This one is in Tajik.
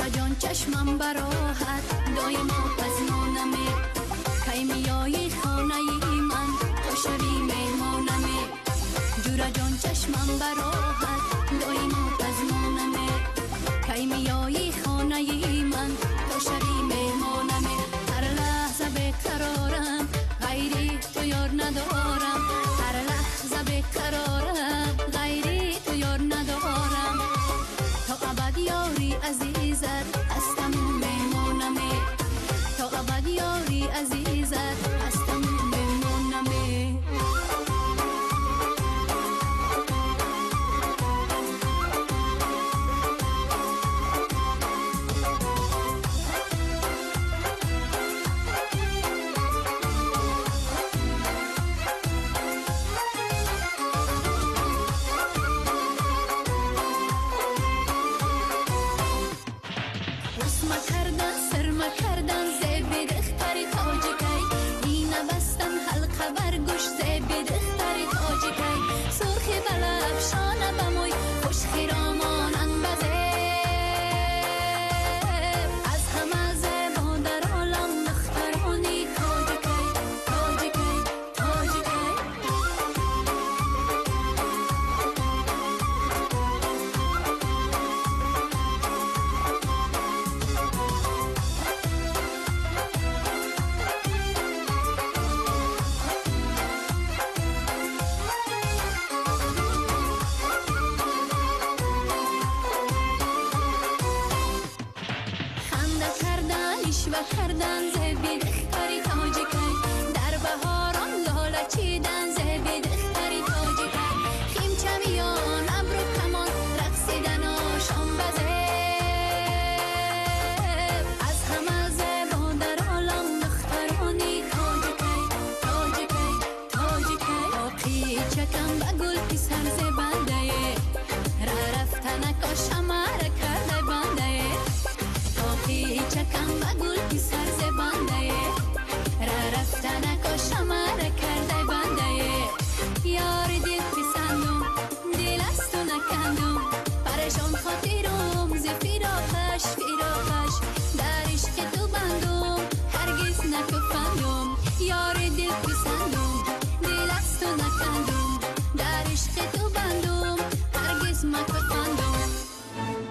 Ҷураҷон чашмам бароҳат доимо пазмонаме, кай меои хонаи ман то шави меҳмонаме. Ҷураҷон чашмам бароҳат доимо пазмонаме, кай меои хонаи ман то шави меҳмонаме. Ҳар лаҳза беқарорам, ғайри ту ёр надорам. Ҳар лаҳза беқарорам, ғайри ту ёр надорам. То абад ёри азизат ҳастаму меҳмонаме. То абад ёри азизат ҳастаму меҳмонаме. Усма кардан, сирма кардан, зеби духтари тоҷикай. Ина бастан ҳалқа бар гӯш, зеби духтари тоҷикай. Сурхи ба лаб, шона ба мӯй, хушхиромонан ба зеб. Аз ҳама зебо дар олам духтарони тоҷикай, тоҷикай, тоҷикай. Ханда кардан, ишва кардан, зеби